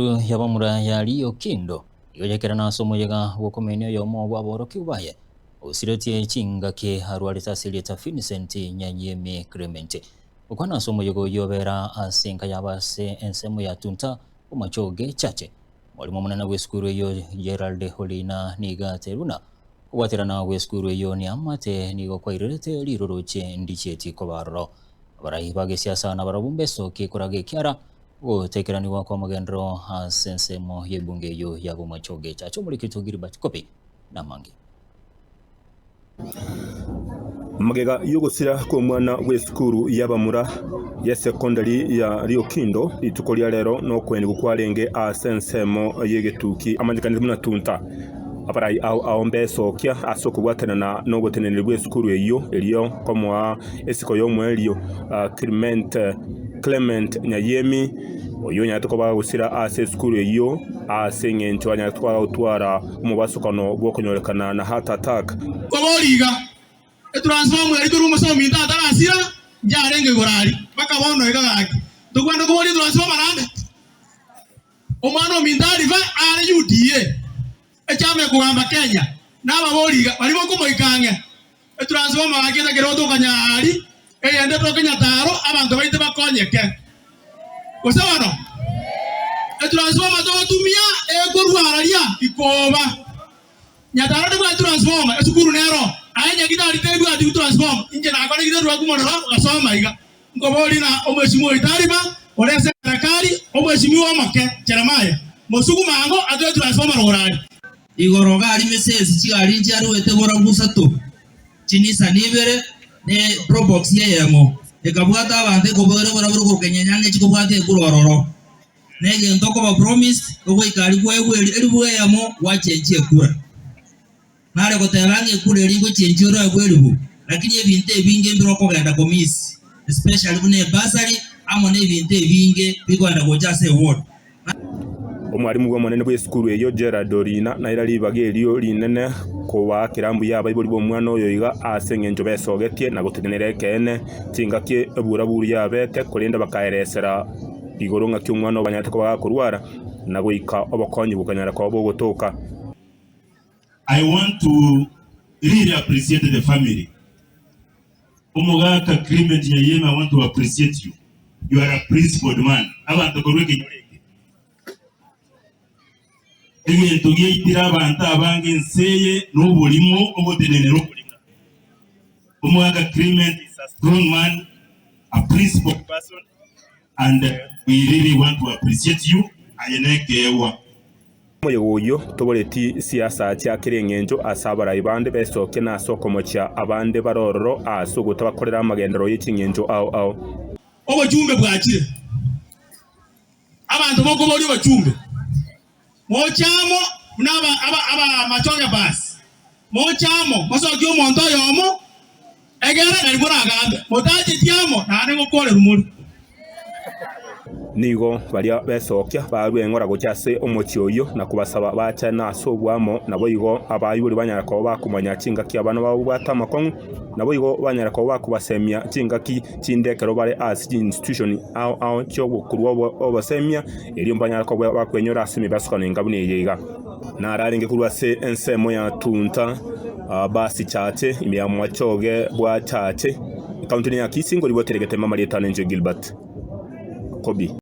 Y'abamura ya Riokindo igo yakerana ase omoyega bw'okomenia oyomo bw'aborokigwa baye osiretie chingaki arwarete ase erieta Vincent Nyanyiemi Clement. Gokwana ase omoyega oyio obera ase enka yabo ase ensemo ya Tunta Bomachoge Church, omwalimu omonene bw'esukuru eyio Gerald Olina nigo atebirie buna kobwaterana gw'esukuru eyio neamate nigo kwairerete riroroche ndichieti koba aroro. Abarai ba gesiasa nabarabwo mbesokie koraga ekiara Gotekeranigwa kw'amagenderero ase ensemo y'ebunge eyio ya Bomachoge Chache omorikito Gilbert Kobi namange. Magega y'ogosira kw'omwana bw'esukuru y'abamura y'esekondari ya Riokindo rituko ria rero nokwenigwa kwarenge ase ensemo y'egetuki amanyekanete buna Tunta. Abarai ao ao mbesokia ase okobwatanana noboteneneri bw'esukuru eyio erio komoa esiko y'omoerio Clement Clement Nyayiemi, oyio onyarete koba gosira ase esukuru eyio ase engencho anyarete koba gotwara omobasokano bw'okonyorekana na heart attack. Koboria iga, Etransformer eria korwa omosae ominto atarasira, njarenge igoro aria, mpaka bono iga gaki. Tokwenerete koboria etransformer naende? Omwana ominto Alifa are UDA, echama ekogamba Kenya, nababoria iga, baria bokomoika ang'e, Etransformer gaki etakire gotoka Nyahari, eyende etoke Nyataro, abanto baito bakonyeke. Gose bono, etransformer togotumia ekorwa araria ikoba. Nyataro tebwati transformer, esukuru nero. Aye Nyagitari tebwati transformer. Inche nakoregire rwaku morero ogasoma iga. Nkoborie na omweshimiwa oito Ariba, ore ase eserekari, omweshimiwa omoke Jeremiah, mosugume ango atoe transformer rogoro aria. Igoro gari mesesi chigari nchiaruete borabu isato, chinisani ibere, ne probox eyemo, ekabwata abanto ekoboera borabu rogokenyenya ng'a chikobwata ekura ororo. Na egento okoba promised, ogoika aria kwaegwa elifu eyemo gwachenchia ekura. Nare goteba ng'a ekura eria ngochenchia oroegwe elifu, lakini ebinto ebinge mbire okogenda komiss, especially buna ebursary amo na ebinto ebinge bikogenda gocha ase eward. Omwalimu bw'omonene bw'esukuru eyio Gerald Orina naira ribaga erio rinene kobaakera mbuya abaibori b'omwana oyo iga ase engencho besogetie na gotenenera ekeene chingaki eburaburu yabete korende bakaeresera igoro ng'aki omwana obanyarete koba gakorwara na goika obokonyi bokanyara koba bogotoka. I want to really appreciate the family. Omogaka Clement Nyayeme I want to appreciate you. You are a principled man. Abanto korwa ekenyoro eke. Egento giaitire abanto abange ense eye noborimo ogotenenera oborimo. Omogaka Clement is a strong man, a principled person and we really want to appreciate you. Aye nekeegwa. Omoyega oyio toboreti siasa chia kera engencho ase abarai bande besokia na ase okomochia abande bare ororo ase ogotabakorera amagenderero ye chingencho ao ao. Obochumbe bwachire, abanto bokoboria obochumbe, moche amo buna abamachoge basi, moche amo mosokie omonto oyomo, egere nari moragambe, motacheti amo naende ngokorerwa more. Nigo baria besokia barue eng'ora gochia ase omochie oyio na kobasaba bachane ase oboamo, naboigo abaibori banyara koba bakomanya chingaki abana babo babwate amakong'u, naboigo banyara koba bakobasemia chingaki chinde ekero bare ase chiinstitution ao ao chi'ogokorwa obosemia, erio mbanyare koba bakwenyora ase emebasukano enga buna eye iga. Nararenge korwa ase ensemo ya Tunta, Basi Chache, ime ya Mwachoge bwa Chache, ekaunti ya Kisii, ngoribwatera egetema amarieta ane inche Gilbert Kobi.